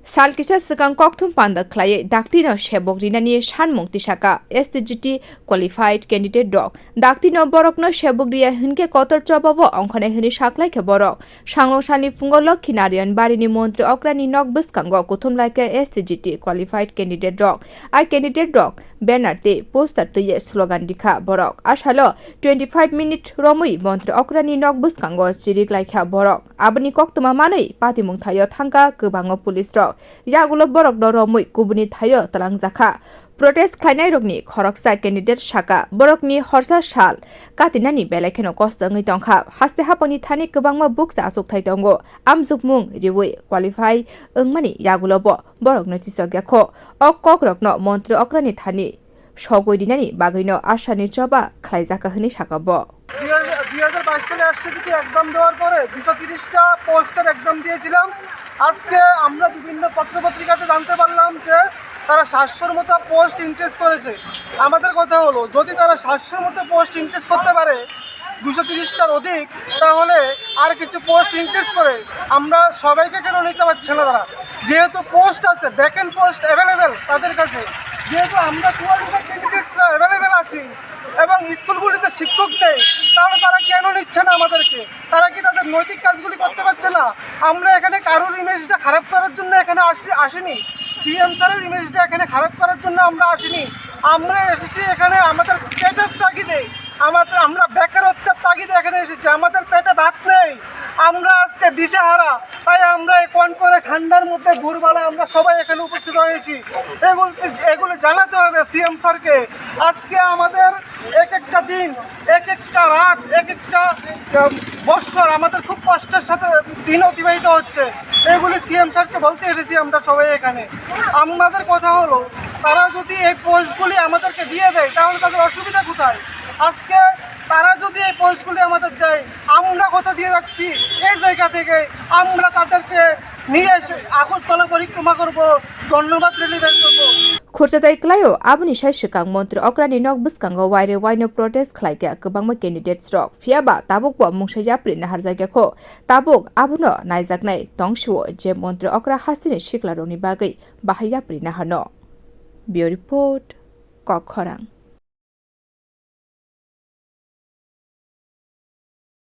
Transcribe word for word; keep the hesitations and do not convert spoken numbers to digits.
Sal kisa swkang kokthum panda khlaiwi daktino sebok rinani sanmung tisaka S T G T qualified candidate rok. Daktino borokno sebok riya hinkhe kotor chobao ongkhonai hwnwi saklaikha borok. Sangno salni phungo Lokhi Narayan barini montri okrani nok bwskango kuthum laikha S T G T qualified candidate rok. A candidate rok banner tei poster twiwi slogan rikha borok. A salo twenty five minute romwi montri okrani nok bwskango chirik laikha borok. Aboni koktwma manwi patimung thaio thangkha kwbangma police rok. Yagulo borokno romwi kubuni thaio twlangjakha. Protest khlainairokni khoroksa candidate saka, borokni horsa sal katinani belai kheno kosto wngwi tongkha. Haste hapangni thani kwbangma bukcha achukthai tongo. Amjukmung riwi qualify wngmani yagulobo borokno chisokya kho. O kokrokno montri okrani thani sogwi rinani bagwino asani choba khlaijakha hwnwi saka bo. দুই হাজার বাইশ সালে STGT exam দেওয়ার পরে দুশো তিরিশটা পোস্টের এক্সাম দিয়েছিলাম। আজকে আমরা বিভিন্ন পত্রপত্রিকাতে জানতে পারলাম যে তারা সাতশোর মতো পোস্ট ইনক্রিজ করেছে। আমাদের কথা হলো, যদি তারা সাতশোর মতো পোস্ট ইনক্রিজ করতে পারে, দুশো তিরিশটার অধিক, তাহলে আর কিছু পোস্ট ইনক্রিজ করে আমরা সবাইকে কেন নিতে পারছে না তারা? যেহেতু পোস্ট আছে, ভ্যাকেন্ট পোস্ট অ্যাভেলেবেল তাদের কাছে, যেহেতু আমরা কোয়ালিফাইড ক্যান্ডিডেটসরা অ্যাভেলেবেল আছি এবং স্কুলগুলিতে শিক্ষক নেই, তাহলে তারা কেন নিচ্ছে না আমাদেরকে? তারা কি তাদের নৈতিক কাজগুলি করতে পারছে না? আমরা এখানে কারোর ইমেজটা খারাপ করার জন্য এখানে আসি আসিনি। সিএম স্যারের ইমেজটা এখানে খারাপ করার জন্য আমরা আসিনি। আমরা এসেছি এখানে আমাদের পেটের তাগিদে, আমাদের, আমরা বেকারত্বের তাগিদে এখানে এসেছি। আমাদের পেটে ভাত নেই, আমরা আজকে দিশেহারা। তাই আমরা এই কনকনে ঠান্ডার মধ্যে ভোরবেলা আমরা সবাই এখানে উপস্থিত হয়েছি। এগুলো এগুলো জানাতে হবে সিএম স্যারকে। আজকে আমাদের এক একটা দিন, এক একটা রাত, এক একটা আহ, বৎসর আমাদের খুব কষ্টের সাথে দিন অতিবাহিত হচ্ছে। এগুলি সিএম স্যারকে বলতে এসেছি আমরা সবাই এখানে। আমাদের কথা হলো, তারা যদি এই পোস্টগুলি আমাদেরকে দিয়ে দেয়, তাহলে তাদের অসুবিধা কোথায়? আজকে তারা যদি এই পোস্টগুলি আমাদের দেয়, আমরা কথা দিয়ে যাচ্ছি, এই জায়গা থেকে আমরা তাদেরকে নিয়ে এসে আগরতলা পরিক্রমা করব, ধন্যবাদ র্যালি বের করব। Khurchatai kwlaio, aboni sai swkang montri okrani nok bwskango waire waino protest khlaikha kwbangma candidates rok, phiyaba tabukbo mungsa yapri naharjakya kho. Tabuk abono naijaknai tongsio je montri okra hasteni siklarokni bagwi bahai yapri naharno. Bureau Report, Kokkhorang.